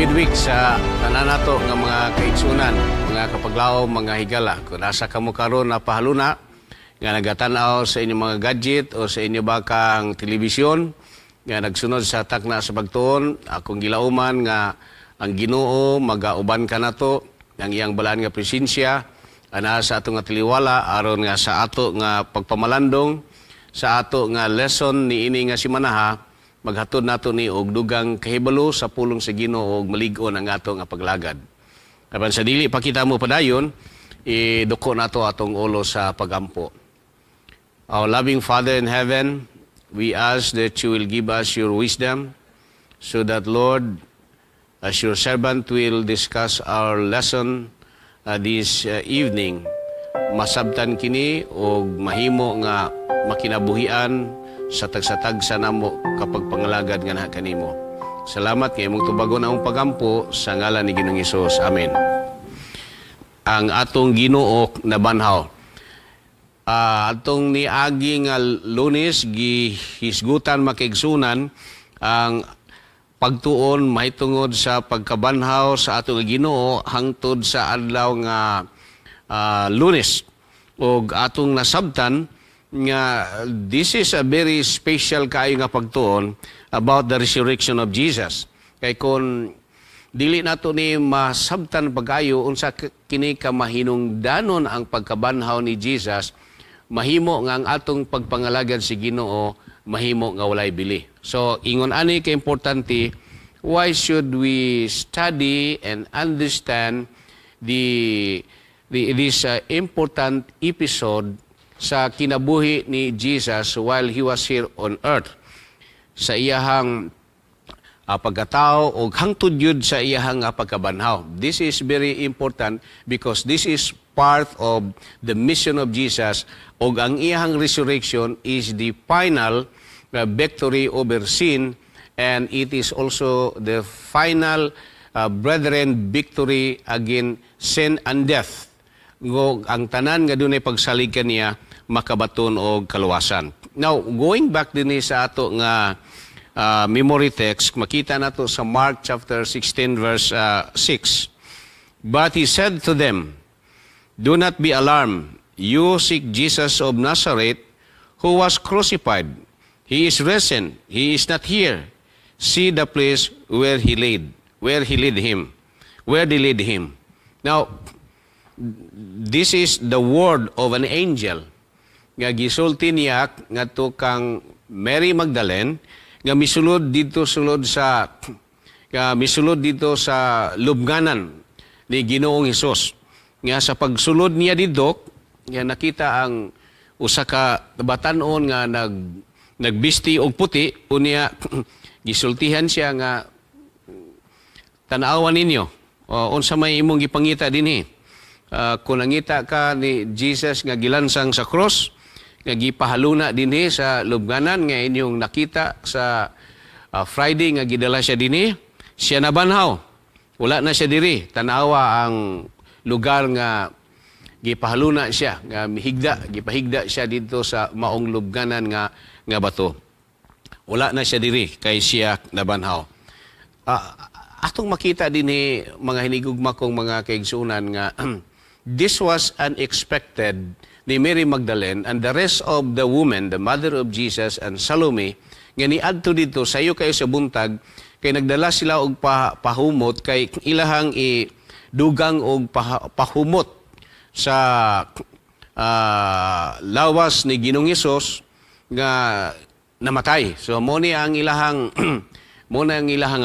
Midweek sa tanan nato nga mga kaigsunan, mga kapaglaom, mga higala. Kung asa kamo karon na pahaluna nga nagatan-aw sa inyong mga gadget o sa inyo bakang telebisyon nga nagsunod sa Takna sa Pagtuon, akong gilauman nga ang Ginoo magauban kanato, ang iyang balaan nga presensya ana sa ato nga taliwala aron nga sa ato nga pagpamalandong sa ato nga lesson niini nga simanaha, maghatod nato ni og dugang kahibalo sa pulong sa Ginoo ug malig-on ang ato nga paglagad. Apan sa dili pa kita mo padayon, iduko nato atong ulo sa pagampo. Our loving Father in heaven, we ask that you will give us your wisdom so that, Lord, as your servant will discuss our lesson this evening, masabtan kini og mahimo nga makinabuhian sa tagsa-tagsa namo kapag pangalagad nga kanimo. Salamat nga imong tubagon ang pagampo sa ngalan ni Ginoong Hesus. Amen. Ang atong Ginoo nabanhaw. Atong niagi nga Lunes, gihisgutan, mga kaigsunan, ang pagtuon mahitungod sa pagkabanhaw sa atong Ginoo hangtod sa adlaw nga Lunes. Og atong nasabtan nga this is a very special kaayo nga pagtuon about the resurrection of Jesus. Kay kung dili nato ni masabtan pag-ayo unsa kini ka mahinungdanon ang pagkabanhaw ni Jesus, mahimo nga ang atong pagpangalagad si Ginoo mahimo nga walay bili. So ingon ani ka importante, why should we study and understand the this important episode sa kinabuhi ni Jesus while he was here on earth, sa iyahang pagkatao o hangtod yun sa iyahang pagkabanhaw? This is very important because this is part of the mission of Jesus og ang iyahang resurrection is the final victory over sin, and it is also the final, brethren, victory against sin and death. Ngo ang tanan nga dunay pagsalig kaniya makabaton og kaluwasan. Now, going back dinhi sa ato nga memory text, makita nato sa Mark chapter 16 verse 6. "But he said to them, 'Do not be alarmed. You seek Jesus of Nazareth, who was crucified. He is risen. He is not here. See the place where he laid him, where they laid him.'" Now, this is the word of an angel nga gisulti niya ngadto kang Mary Magdalene nga misulod dito sa lubnganan ni Ginoong Hesus. Nga sa pagsulod niya didto, nga nakita ang usa ka batan-on nga nagbisti og puti. Unya gisultihan siya nga, "Tan-awan ninyo o, unsa may imong gipangita dinhi? Kung nangita ka ni Jesus nga gilansang sa cross, nga gipahaluna dinhi sa lubnganan nga inyong nakita sa Friday nga gidala siya dinhi, siya nabanhaw. Wala na siya diri. Tanawa ang lugar nga gipahaluna siya, nga mihigda, gipahigda siya dito sa maong lubnganan nga bato. Wala na siya diri kay siya nabanhaw." Atong makita dinhi, mga hinigugma kong mga kaigsunan, nga this was unexpected ni Mary Magdalene and the rest of the women, the mother of Jesus and Salome, nga niadto dito sayo kayo sa buntag kay nagdala sila og pahumot kay ilahang i dugang og pahumot sa lawas ni Ginoong Hesus nga namatay. So mo na ang ilahang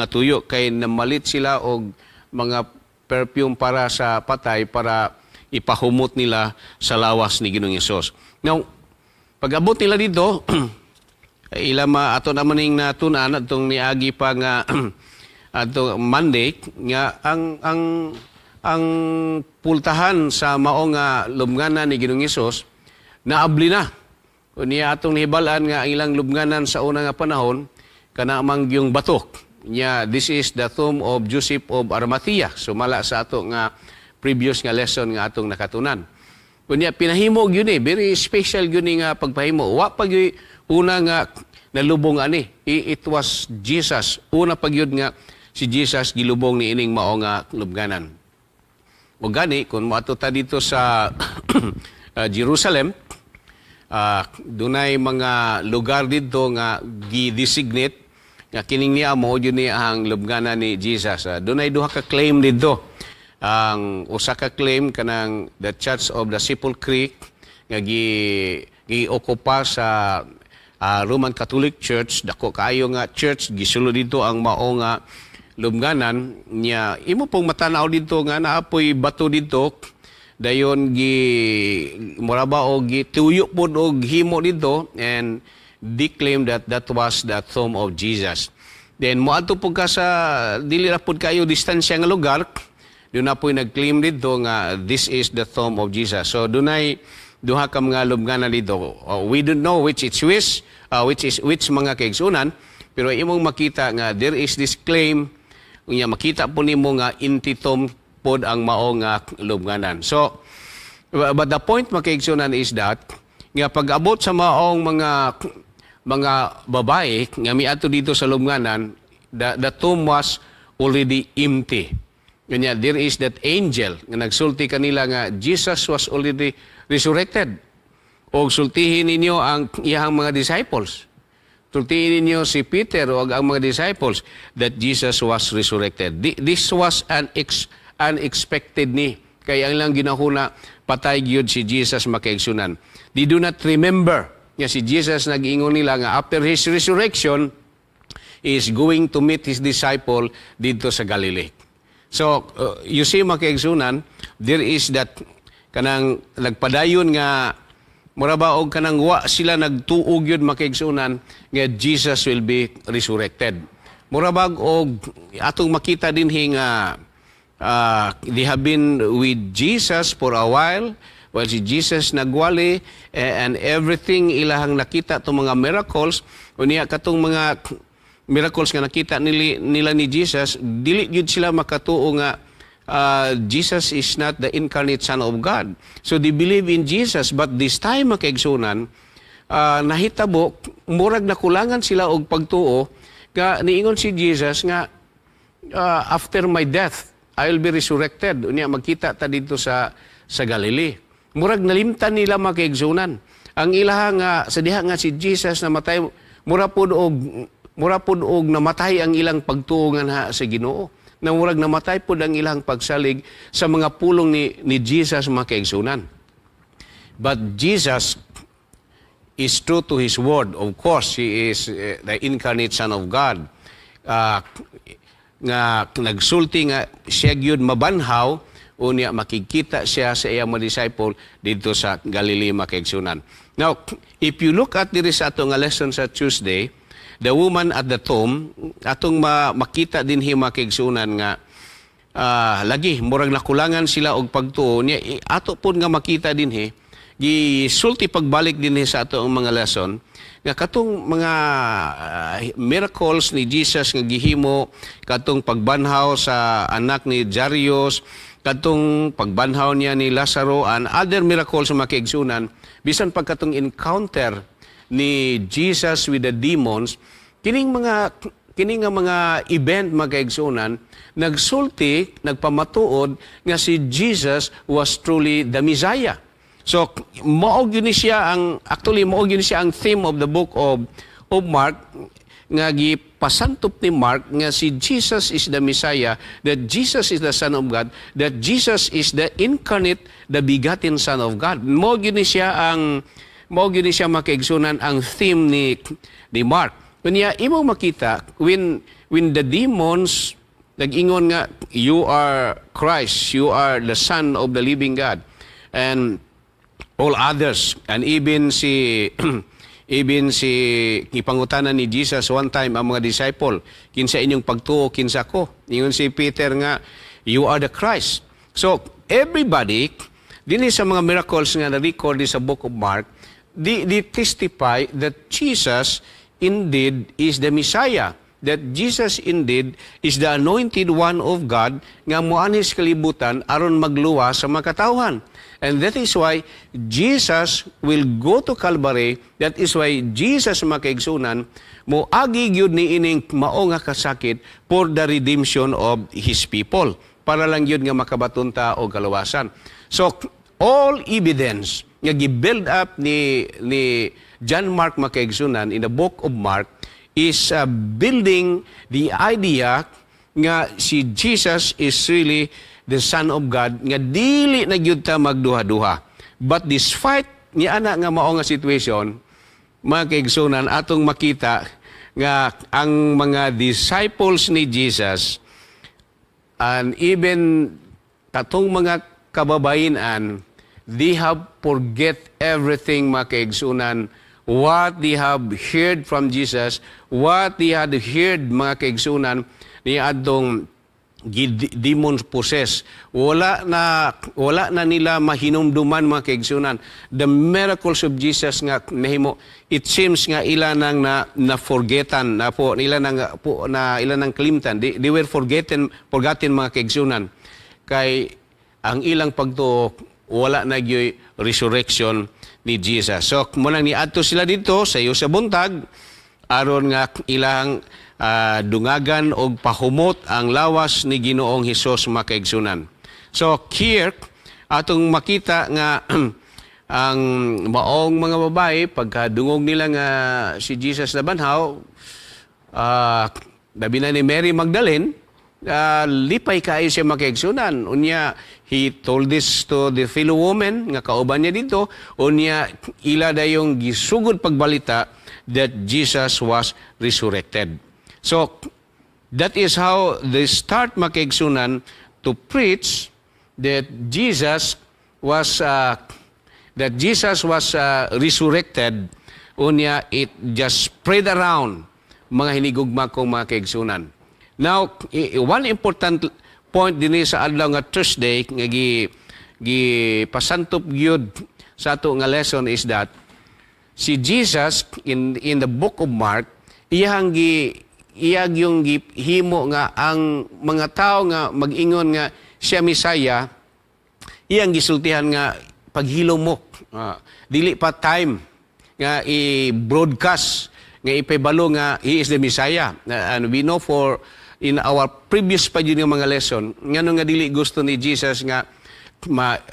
tuyo kay namalit sila og mga perfume para sa patay para ipahumot nila sa lawas ni Ginoong Hesus. Now, pag-abot nila dito, ila ma ato naman ning natun-an atong niagi pa nga ato Monday nga ang pultahan sa mao nga lubnganan ni Ginoong Hesus naabli na. Unya atong nahibal-an nga ang ilang lubnganan sa una nga panahon kana man gyung bato. Nya this is the tomb of Joseph of Arimathea. Sumala sa ato nga previous nga lesson nga atong nakatunan. Unya pinahimo gyud ni, very special gyud ni nga pagpahimo. Wa pa gyud una nga nalubong ani. It was Jesus una pa gyud nga Si Jesus gilubong ni ining mao nga lubnganan. O gani kung moadto ta dito sa Jerusalem, dunay mga lugar dito nga gi-designate nga kining niya mao jud ni ang lubnganan ni Jesus. Dunay duha ka claim dito. Ang usa ka claim kanang the Church of the Sepulchre nga gi gi-okupa sa Roman Catholic Church, dako kaayo nga church, gisulod dito ang mao nga lubnganan niya. Imo pong matanaw dito nga naapoy bato dito, dayon gi mura ba og gituyo pod og himo dito, and they claim that that was the tomb of Jesus. Then moadto pud ka sa dili ra pud kayo distansya nga lugar, duna po'y nag-claim dito nga this is the tomb of Jesus. So dunay duha ka mga lubnganan dito. We don't know which is which, mga kaigsunan, pero imong makita nga there is this claim. Unya makita po nimo nga empty tomb pod ang mao nga lubnganan. So but the point, mga kaigsunan, is that nga pag-abot sa maong mga babae nga miadto dito sa lubnganan, the tomb was already empty. Kanya there is that angel nga nagsulti kanila nga Jesus was already resurrected. O sultihin ninyo ang iyang mga disciples. Sultihin ninyo si Peter o ang mga disciples that Jesus was resurrected. This was an unexpected ni. Kaya ang lang ginahuna, patay gyud si Jesus, mga kaigsunan. They do not remember nga si Jesus nag-ingon nila nga after his resurrection is going to meet his disciple dito sa Galilee. So, you see, mga kaigsunan, there is that kanang nagpadayon nga mura ba og kanang wa sila nagtuo gyud, mga kaigsunan, nga Jesus will be resurrected. Mura bag og atong makita dinhi nga they have been with Jesus for a while si Jesus nagwali and everything ilahang nakita tong mga miracles. Unya katong mga miracles nga nakita nila ni Jesus, dili gyud sila makatuo nga Jesus is not the incarnate Son of God. So they believe in Jesus, but this time, mga kaigsunan, nahitabo murag nakulangan sila og pagtuo nga niingon si Jesus nga "After my death I will be resurrected. Unya magkita ta dito sa Galilee." Murag nalimtan nila, mga kaigsunan. Ang ilaha nga sa diha nga si Jesus namatay, mura pod og namatay ang ilang pagtuo nga sa Ginoo. Na murag namatay pod ang ilang pagsalig sa mga pulong ni Jesus, mga kaigsunan. But Jesus is true to his word. Of course, he is the incarnate Son of God. Nga nagsulti nga siya gyud mabanhaw, unya makikita siya sa iyang mga disciple dito sa Galilee, mga kaigsunan. Now, if you look at diri sa ato nga lesson sa Tuesday, the woman at the tomb, atong makita dinhi, mga kaigsunan, nga lagi murag nakulangan sila og pagtuo niya. Ato pud nga makita dinhi, gisulti pagbalik dinhi sa ato ang mga lesson nga katong mga miracles ni Jesus nga gihimo, katong pagbanhaw sa anak ni Jairus, katong pagbanhaw niya ni Lazaro and other miracles, mga kaigsunan, bisan pag katong encounter ni Jesus with the demons, kining nga mga event, mga kaigsunan, nagsulti, nagpamatuod nga si Jesus was truly the Messiah. So mao gyud ni siya ang actually mao gyud ni siya ang theme of the book of Mark nga gipasantop ni Mark nga si Jesus is the Messiah, that Jesus is the Son of God, that Jesus is the incarnate, the begotten Son of God. Mao gyud ni siya, mga kaigsunan, ang theme ni Mark. Unya imong makita when the demons nag-ingon nga, "You are Christ, you are the Son of the living God," and all others, and even si gipangutana ni Jesus one time ang mga disciple, "Kinsa inyong pagtuo, kinsa ko?" Ingon si Peter nga, "You are the Christ." So everybody dinhi sa mga miracles nga na-record sa book of Mark, they testify that Jesus indeed is the Messiah. that Jesus indeed is the anointed one of God nga moanhi sa kalibutan aron magluwas sa mga katawhan. And that is why Jesus will go to Calvary. That is why Jesus, mga kaigsunan, moagi gyud ni ining mao nga kasakit for the redemption of His people. Para lang gyud nga makabaton ta og kaluwasan. So, all evidence nga gi-build up ni John Mark, mga kaigsunan, in the book of Mark is building the idea nga si Jesus is really the Son of God nga dili na gyud ta magduha-duha. But despite ni ana nga mao nga situation, mga kaigsunan, atong makita nga ang mga disciples ni Jesus and even katong mga kababayin-an, they have forget everything, mga kaigsunan, what they have heard from Jesus, what they had heard, mga kaigsunan, ni adtong demon possessed. Wala na nila mahinumduman, mga kaigsunan, the miracles of Jesus nga nahimo. It seems nga ila nang na forgetan na po, ila nang po na ila nang kalimtan. They were forgotten, mga kaigsunan. Kay ang ilang pagtuo, wala na gyoy resurrection ni Jesus. So mao nang niadto sila dito sa iyo sa buntag aron nga ilang dungagan og pahumot ang lawas ni Ginoong Hesus, mga kaigsunan. So here atong makita nga ang maong mga babae, pagkadungog nila nga si Jesus nabanhaw, labi na ni Mary Magdalene, lipay kaayo siya, mga kaigsunan. Unya, he told this to the fellow women nga kauban niya dito. Unya, ila dayong gisugod pagbalita that Jesus was resurrected. So, that is how they start, mga kaigsunan, to preach that Jesus was resurrected. Unya, it just spread around, mga hinigugma kong mga kaigsunan. Now, one important point dinhi sa adlaw nga Thursday nga gi pasantop gyud sa ato nga lesson is that si Jesus in the book of Mark, iyang gi iyag yung gihimo nga ang mga tao nga mag-ingon nga siya Messiah, iyang gisultihan nga paghilom mo. Dili pa time nga i-broadcast nga ipahibalo nga he is the Messiah. And we know for in our previous pa yun yung mga lesson ngano nga dili gusto ni Jesus nga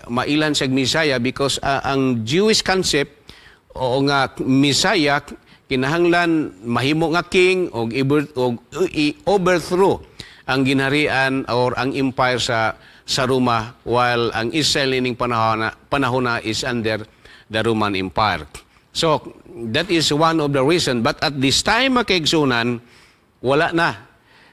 mailan siya Messiah, because ang Jewish concept o nga Messiah kinahanglan mahimo nga king og i-overthrow ang ginharian or ang empire sa Roma, while ang Israel ining panahon na is under the Roman Empire. So that is one of the reason, but at this time, mga kaigsunan, wala na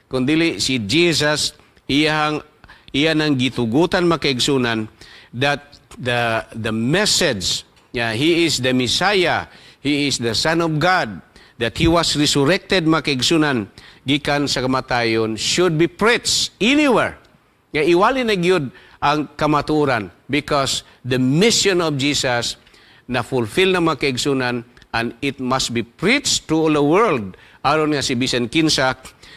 kundili si Jesus iya nang gitugutan, mga kaigsunan, that the message, yeah, he is the Messiah, he is the Son of God, that he was resurrected, mga kaigsunan, gikan sa kamatayon, should be preached anywhere. Nga iwali na gyud ang kamatuoran because the mission of Jesus na fulfill na, mga kaigsunan, and it must be preached to all the world aron nga si bisan kinsa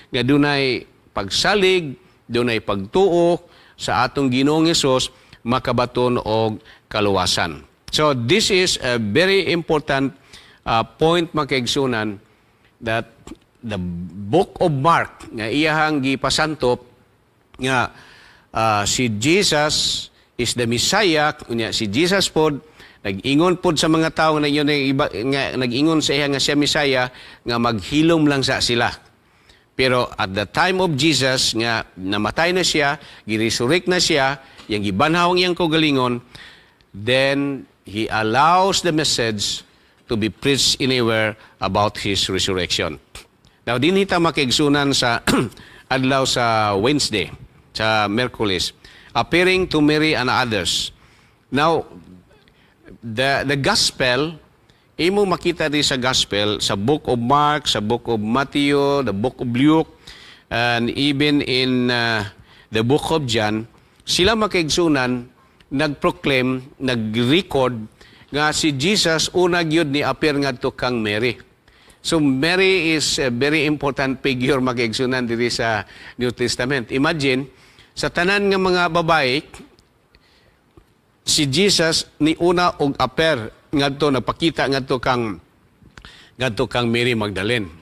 nga dunay pagsalig, dunay pagtuo sa atong Ginoong Hesus makabaton og kaluwasan. So this is a very important point, mga kaigsunan, that the book of Mark nga iyahang gipasantop nga si Jesus is the Messiah. Unya si Jesus pod nag-ingon pod sa mga tao nga iba, nga nag-ingon sa iya nga siya Messiah nga maghilom lang sa sila. Pero at the time of Jesus nga namatay na siya, giresurrect na siya, yang gibanhaw ang iyang kaugalingon, then he allows the message to be preached anywhere about his resurrection. Now, dinhi ta, mga kaigsunan, sa adlaw sa Wednesday, sa Miyerkules, appearing to Mary and others. Now, the gospel, imo makita di sa gospel, sa book of Mark, sa book of Matthew, the book of Luke, and even in the book of John, sila, mga kaigsunan, nag-proclaim, nag-record nga si Jesus una gyud ni appear ngadto kang Mary. So Mary is a very important figure, mga kaigsuonan, diri sa New Testament. Imagine, sa tanan nga mga babae, si Jesus ni una og appear ngadto, nagpakita ngadto kang Mary Magdalene.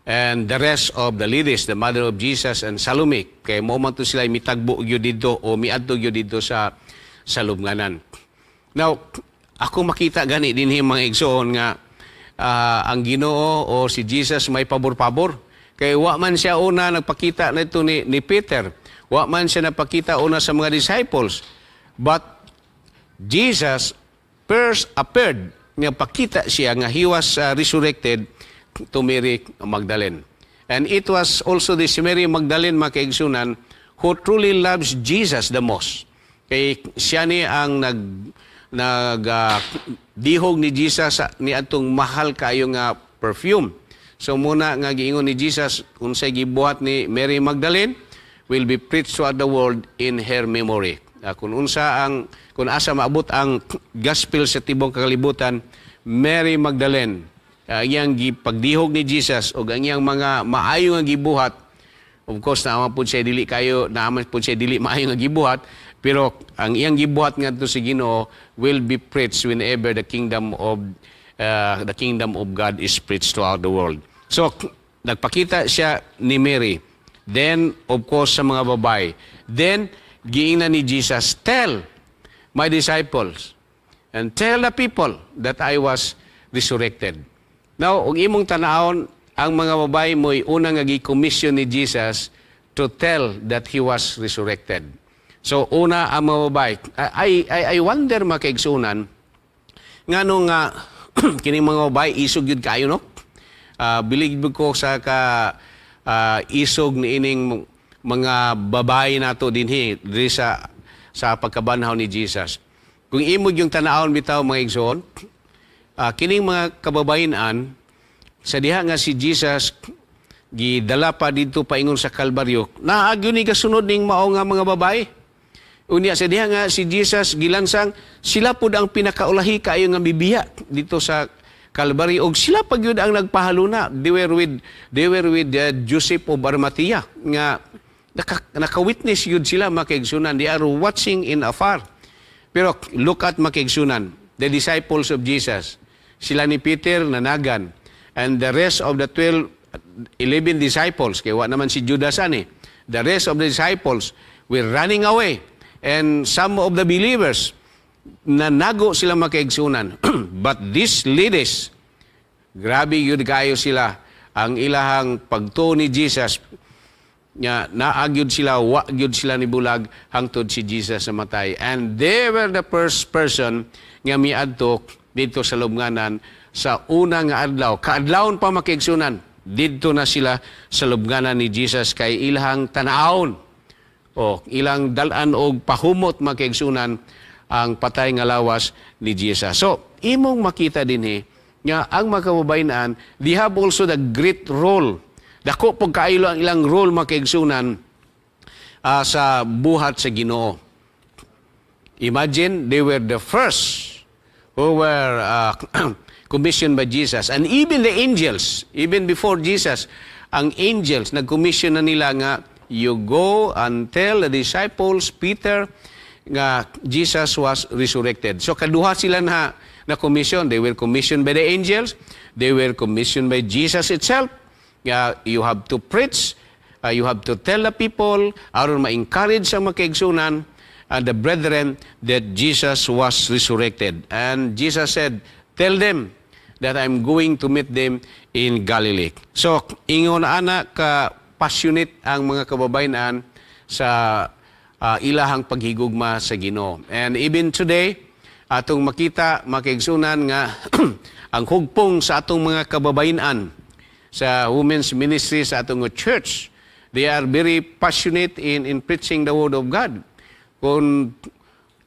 And the rest of the ladies, the mother of Jesus and Salome, kay mao man to sila mitagbo gyud didto o miadto gyud didto sa lubnganan. Now, ako makita gani dinhi, mga igsoon, nga ang Ginoo o si Jesus may pabor-pabor. Kay wa man siya una nagpakita nito ni Peter. Wa man siya nagpakita una sa mga disciples. But Jesus first appeared nga pakita siya nga he was resurrected to Mary Magdalene. And it was also this Mary Magdalene, mga kaigsunan, who truly loves Jesus the most. Kay siya ni ang nag nag dihog ni Jesus ni atong mahal kayo nga perfume. So mao na nga giingon ni Jesus, unsay gibuhat ni Mary Magdalene will be preached throughout the world in her memory. Kung asa maabot ang gospel sa tibok kalibutan, Mary Magdalene, iyang gipagdihog ni Jesus ug ang iyang mga maayo nga gibuhat. Of course, naa man pud siya dili kayo, naa man pud siya dili maayo nga gibuhat, pero ang iyang gibuhat ngadto sa Ginoo will be preached whenever the kingdom of God is preached throughout the world. So nagpakita siya ni Mary. Then of course sa mga babae. Then giingnan ni Jesus, "Tell my disciples and tell the people that I was resurrected." Now, ug imong tanawon, ang mga babae mo'y una nga gi-commission ni Jesus to tell that he was resurrected. So, una ang mga babae. I wonder, mga kaigsunan, ngano nga kining mga babae isog yun kayo, no? Bilib ko sa ka isog ni ining mga babae nato dinhi diri sa pagkabanhaw ni Jesus. Kung imo yung tanawon bitaw, mga igsoon, kining mga kababayenan, sa diha nga si Jesus gidala pa didto paingon sa Kalbaryo, naa gyud ni kasunod ning mao nga mga babae. Unya sa diha nga si Jesus gilansang, sila pud ang pinakaulahi kaayo nga bibiya didto sa Calvary og sila pa gyud ang nagpahaluna. They were with Joseph of Arimathea nga naka-witness gyud sila, mga kaigsunan. They are watching in afar. Pero look at, mga kaigsunan, the disciples of Jesus. Sila ni Peter nanagan and the rest of the 12 11 disciples, kay wa naman si Judas ani. The rest of the disciples were running away and some of the believers nanago sila, mga kaigsunan. But these ladies, grabe yun kayo sila ang ilahang pagtuo ni Jesus nga naa gyud sila, wa gyud sila ni bulag hangtod si Jesus namatay. And they were the first person nga miadto didto sa lubnganan sa una nga adlaw. Kaadlawon pa, mga kaigsunan, didto na sila sa lubnganan ni Jesus kay ilahang tanawon o ilang dalan og pahumot, mga kaigsunan, ang patay nga lawas ni Jesus. So imong makita dinhi nga ang mga kababayenan, they have also the great role. Dako pud kaayo ang ilang role, mga kaigsunan, sa buhat sa Ginoo. Imagine, they were the first who were commissioned by Jesus. And even the angels, even before Jesus, ang angels, nag-commission na nila nga, "You go and tell the disciples, Peter, nga Jesus was resurrected." So kaduha sila na commission. They were commissioned by the angels. They were commissioned by Jesus itself. Nga you have to preach, you have to tell the people, aron ma-encourage ang mga kaigsunan and the brethren that Jesus was resurrected. And Jesus said, "Tell them that I'm going to meet them in Galilee." So, ingon ana ka passionate ang mga kababayenan sa ilahang paghigugma sa Ginoo. And even today, atong makita, mga kaigsunan, nga ang hugpong sa atong mga kababayenan sa women's ministry sa atong church, they are very passionate in preaching the word of God. Kung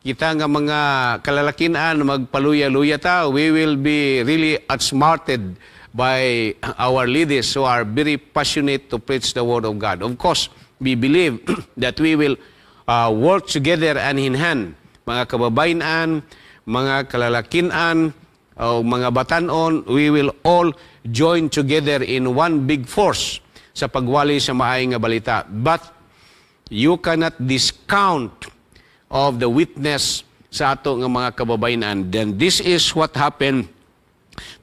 kita nga mga kalalakinan magpaluya-luya ta, we will be really outsmarted by our leaders who are very passionate to preach the word of God. Of course, we believe that we will work together and in hand, mga kababayenan, mga kalalakinan, o mga batanon, we will all join together in one big force sa pagwali sa maayong nga balita. But you cannot discount of the witness sa ato nga mga kababayenan. Then this is what happened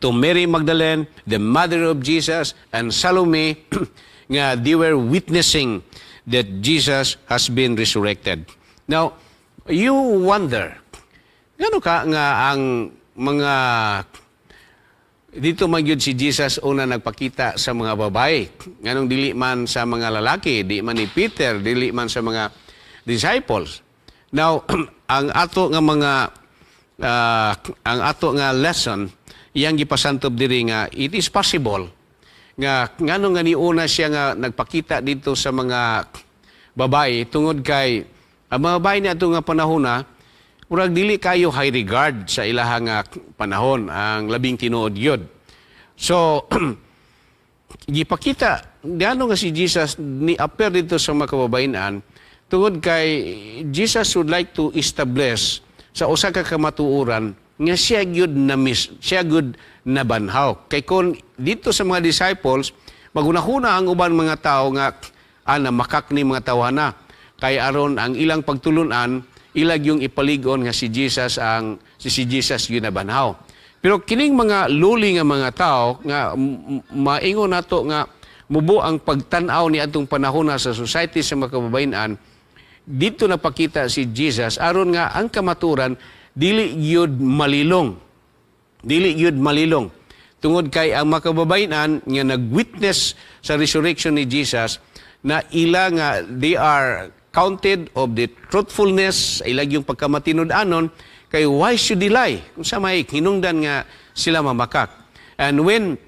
to Mary Magdalene, the mother of Jesus, and Salome, nga they were witnessing that Jesus has been resurrected. Now, you wonder, ngano ka nga ang mga dito man gyud si Jesus una nagpakita sa mga babae? Nganong dili man sa mga lalaki, di man ni Peter, dili man sa mga disciples? Now, ang ato nga lesson iyang gipasantob diri nga it is possible nga ngano nga niuna siya nga nagpakita dito sa mga babae tungod kay ang mga babae niadto nga panahon na murag dili kayo high regard sa ilaha nga panahon, ang labing tinuod gyud. So gipakita ngano nga si Jesus ni appear dito sa mga kababayenan tungod kay Jesus would like to establish sa usa ka kamatuoran nga siya gyud na mis, siya gyud nabanhaw. Kay kon dito sa mga disciples, magunahuna ang uban mga tao nga ana makak ni mga tawhana kay aron ang ilang pagtulunan ilag yung ipaligon nga si Jesus ang si Jesus gyud nabanhaw. Pero kining mga luli nga mga tao nga maingon nato nga mubo ang pagtan-aw ni atong panahon na sa society sa mga kababayenan, dito napakita si Jesus aron nga ang kamaturan dili gyud malilong. Dili gyud malilong. Tungod kay ang mga kababayenan nga nag-witness sa resurrection ni Jesus na ila nga they are counted of the truthfulness, ilag yung pagkamatinud-anon, kay why should they lie? Kung sa may hinungdan nga sila mamakak. And when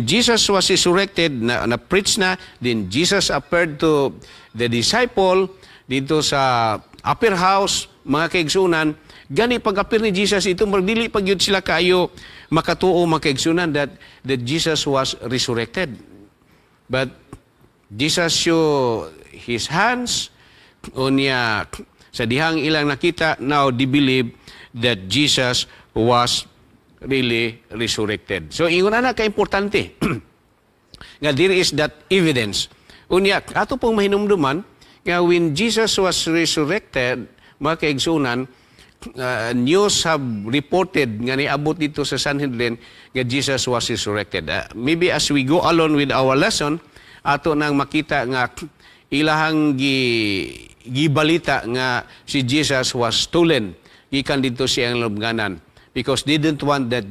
Jesus was resurrected, na preach na, then Jesus appeared to the disciple dito sa upper house, mga kaigsunan. Gani pag-appear ni Jesus ito, magdili pag yun sila kayo makatuo, mga kaigsunan, that Jesus was resurrected. But Jesus show his hands, unya sa dihang ilang nakita, now they believe that Jesus was really resurrected. So ingon ana ka-importante nga there is that evidence. Unya ato pong mahinumduman nga when Jesus was resurrected, mga kaigsunan, news have reported nga niabot dito sa Sanhedrin nga Jesus was resurrected. Maybe as we go along with our lesson, ato nang makita nga ilahang gibalita nga si Jesus was stolen gikan dito siyang lubnganan because they didn't want that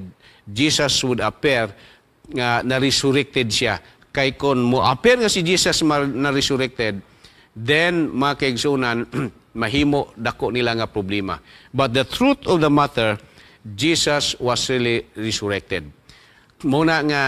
Jesus would appear nga na-resurrected siya. Kay kon mo appear nga si Jesus na-resurrected, then mga kaigsunan, mahimo dako nila nga problema. But the truth of the matter, Jesus was really resurrected. Muna nga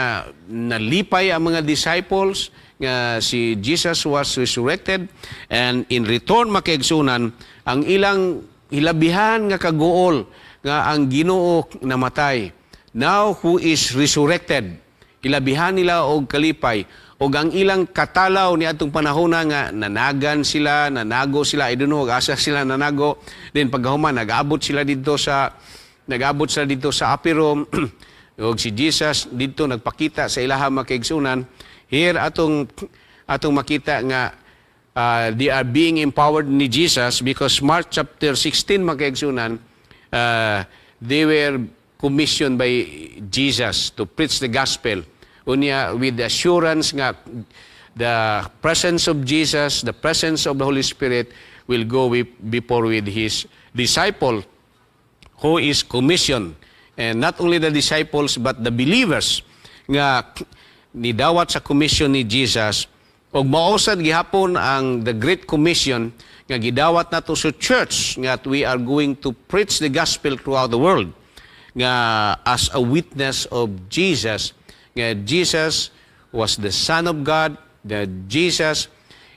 nalipay ang mga disciples nga si Jesus was resurrected, and in return, makaigsunan, ang ilang hilabihan nga kaguol nga ang Ginoo namatay now who is resurrected, hilabihan nila og kalipay og ang ilang katalaw ni atong panahon nga nanagan sila, nanago sila, I don't know asa sila nanago. Then pagkahuman nag-abot sila dito sa upper room ug si Jesus dito nagpakita sa ilaha, mga kaigsunan. Here atong makita nga they are being empowered ni Jesus because Mark chapter 16, mga kaigsunan, they were commissioned by Jesus to preach the gospel. Unya with the assurance nga the presence of Jesus, the presence of the Holy Spirit will go before with his disciple who is commissioned, and not only the disciples but the believers nga nidawat sa commission ni Jesus. Ug mao sad gihapon ang the Great Commission nga gidawat nato sa church nga we are going to preach the gospel throughout the world nga as a witness of Jesus, nga Jesus was the Son of God, that Jesus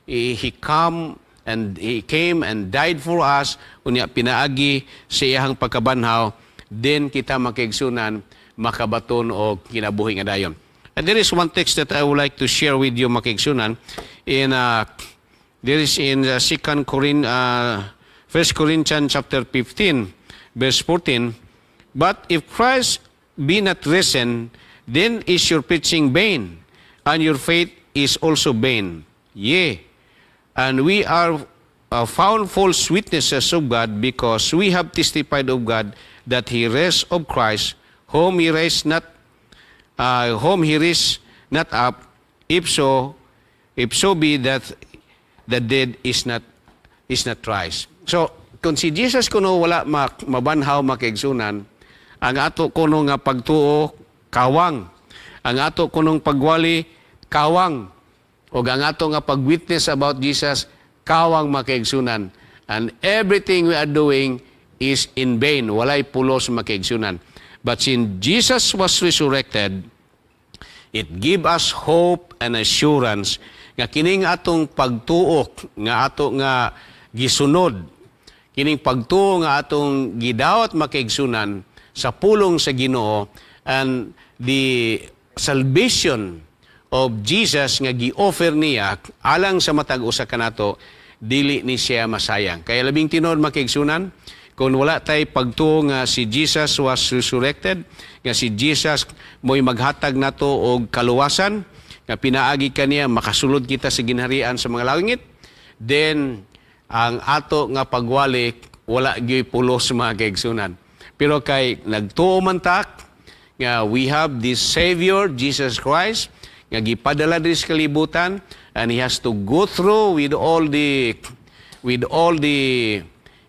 he come and he came and died for us. Unya pinaagi sa iyang pagkabanhaw, then kita, makaigsunan, makabaton og kinabuhi nga dayon. And there is one text that I would like to share with you, makaigsunan, in there is in second Corin 1 Corinthians chapter 15 verse 14. But if Christ be not risen, then is your preaching vain, and your faith is also vain. Yea, and we are found false witnesses of God because we have testified of God that He raised of Christ, whom He raised not up, if so be that the dead is not raised. So, kung si Jesus kuno wala mabanhaw, mga kaigsunan, ang ato kuno nga pagtuo kawang. Ang ato kunong pagwali kawang. O ang ato nga pag-witness about Jesus kawang, mga kaigsunan. And everything we are doing is in vain. Walay pulos, mga kaigsunan. But since Jesus was resurrected, it give us hope and assurance nga kining atong pagtuo nga ato nga gisunod, kining pagtuo nga atong gidawat, mga kaigsunan, sa pulong sa Ginoo and the salvation of Jesus nga gi-offer niya alang sa matag usa kanato, dili ni siya masayang. Kaya labing tinuod, mga kaigsunan, kung wala tay pagtuo nga si Jesus was resurrected, nga si Jesus mo'y maghatag nato og kaluwasan, nga pinaagi kaniya makasulod kita sa ginharian sa mga langit, then ang ato nga pagwali wala gyoy pulos, mga kaigsunan. Pero kay nagtuo man ta nga we have this Savior, Jesus Christ, nga gipadala diri sa kalibutan and he has to go through with all the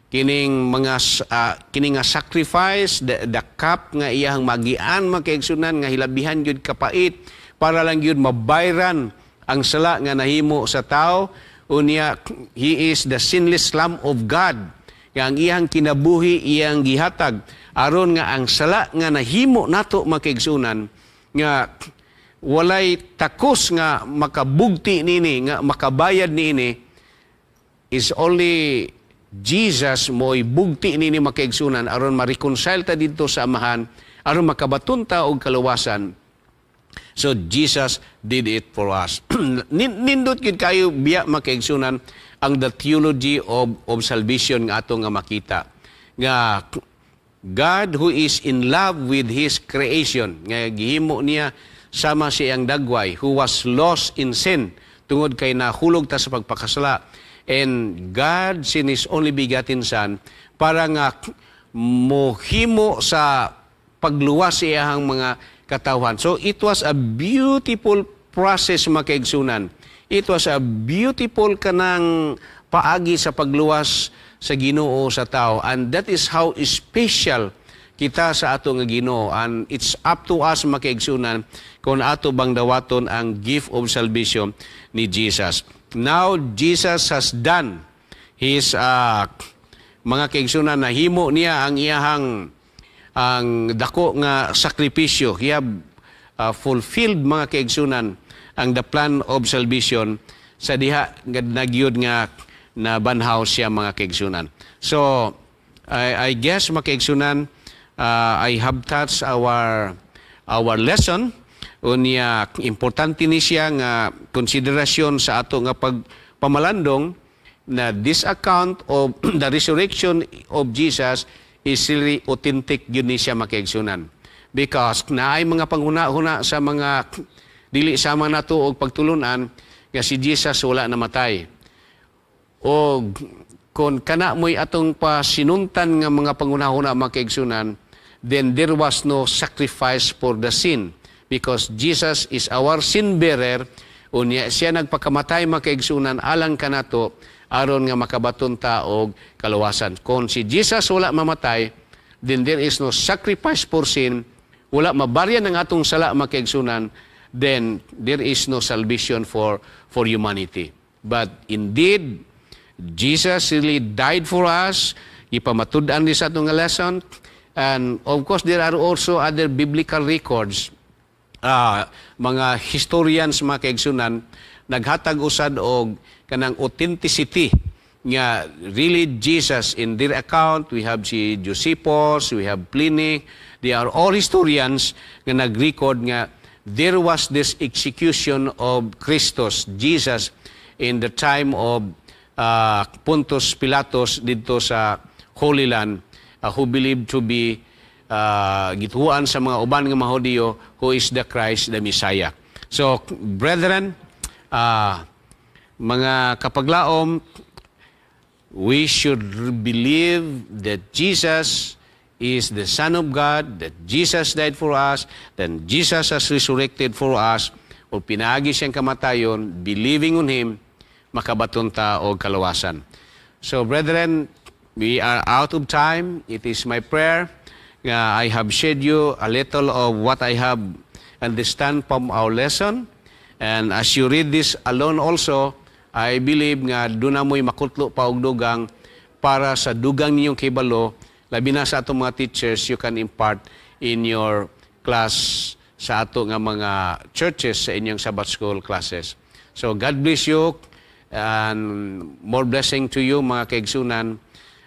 kining mga kining nga sacrifice, the cup nga iyang magian, mga kaigsunan, nga hilabihan gyud kapait para lang gyud mabayran ang sala nga nahimo sa tao. Unya he is the sinless Lamb of God nga ang iyang kinabuhi iyang gihatag aron nga ang sala nga nahimo nato, mga kaigsunan, nga walay takos nga makabugti nini, nga makabayad niini, is only Jesus mo'y bugti nini, mga kaigsunan, aron ma-reconcile ta didto sa Amahan, aron makabaton ta og kaluwasan. So Jesus did it for us. Nindot gid kayo biya, mga kaigsunan, ang the theology of salvation nga ato nga makita. Nga God who is in love with His creation, nga gihimo niya sama sa iyang dagway, who was lost in sin, tungod kay nahulog ta sa pagpakasala. And God sent His only begotten Son para nga mohimo sa pagluwas sa iyahang mga katawhan. So it was a beautiful process, mga kaigsunan. It was a beautiful kanang paagi sa pagluwas sa Ginoo sa tao. And that is how special kita sa ato nga Ginoo. And it's up to us, mga kaigsunan, kung ato bang dawaton ang gift of salvation ni Jesus. Now, Jesus has done his mga kaigsunan, nahimo niya ang iyahang ang dako nga sakripisyo. He have fulfilled, mga kaigsunan, ang the plan of salvation sa diha nga nagyud nga nabanhaw siya, mga kaigsunan. So, I guess, mga kaigsunan, I have touched our lesson. Unya, importante ni siya nga konsiderasyon sa ato nga pagpamalandong na this account of the resurrection of Jesus is really authentic gyud ni siya, mga kaigsunan. Because naay mga panghuna-huna sa mga dili sama nato og pagtulunan nga si Jesus wala namatay. O kung kana mo'y atong pasinuntan nga mga panghuna-huna, mga kaigsunan, then there was no sacrifice for the sin because Jesus is our sin bearer. Unya siya nagpakamatay, mga kaigsunan, alang kanato aron nga makabaton ta og kaluwasan. Kung si Jesus wala mamatay, then there is no sacrifice for sin, wala mabaryan ang atong sala, mga kaigsunan, then there is no salvation for humanity. But indeed, Jesus really died for us. Ipamatud-an ni sa atong nga lesson. And of course, there are also other biblical records. Mga historians, mga kaigsunan, naghatag usad og kanang authenticity nga really Jesus in their account. We have si Josephus, we have Pliny, they are all historians nga nag-record nga there was this execution of Christos, Jesus, in the time of Pontius Pilatus didto sa Holy Land, who believed to be Gituohan sa mga uban nga mga Hudiyo who is the Christ, the Messiah. So, brethren, mga kapaglaom, we should believe that Jesus is the Son of God, that Jesus died for us, then Jesus has resurrected for us, o pinaagi siyang kamatayon, believing on Him, makabaton ta og kaluwasan. So, brethren, we are out of time. It is my prayer nga I have shared you a little of what I have understand from our lesson. And as you read this alone also, I believe nga duna mo'y makutlo pa og dugang para sa dugang ninyong kibalo, labi na sa atong mga teachers, you can impart in your class sa ato nga mga churches sa inyong Sabbath school classes. So God bless you and more blessing to you, mga kaigsunan.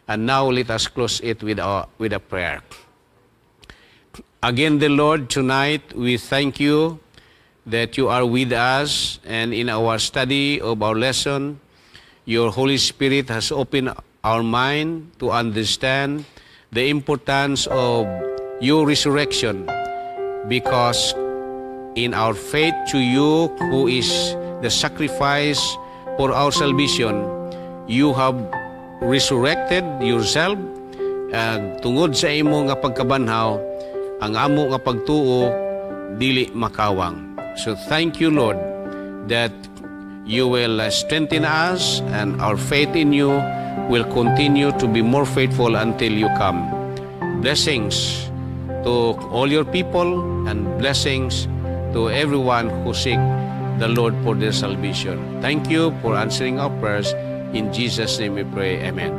And now let us close it with a prayer. Again, the Lord, tonight we thank you that you are with us, and in our study of our lesson, your Holy Spirit has opened our mind to understand the importance of your resurrection, because in our faith to you, who is the sacrifice for our salvation, you have resurrected yourself. Tungod sa imo nga pagkabanhaw, ang amo nga pagtuo dili makawang. So thank you, Lord, that you will strengthen us and our faith in you will continue to be more faithful until you come. Blessings to all your people and blessings to everyone who seek the Lord for their salvation. Thank you for answering our prayers. In Jesus' name we pray. Amen.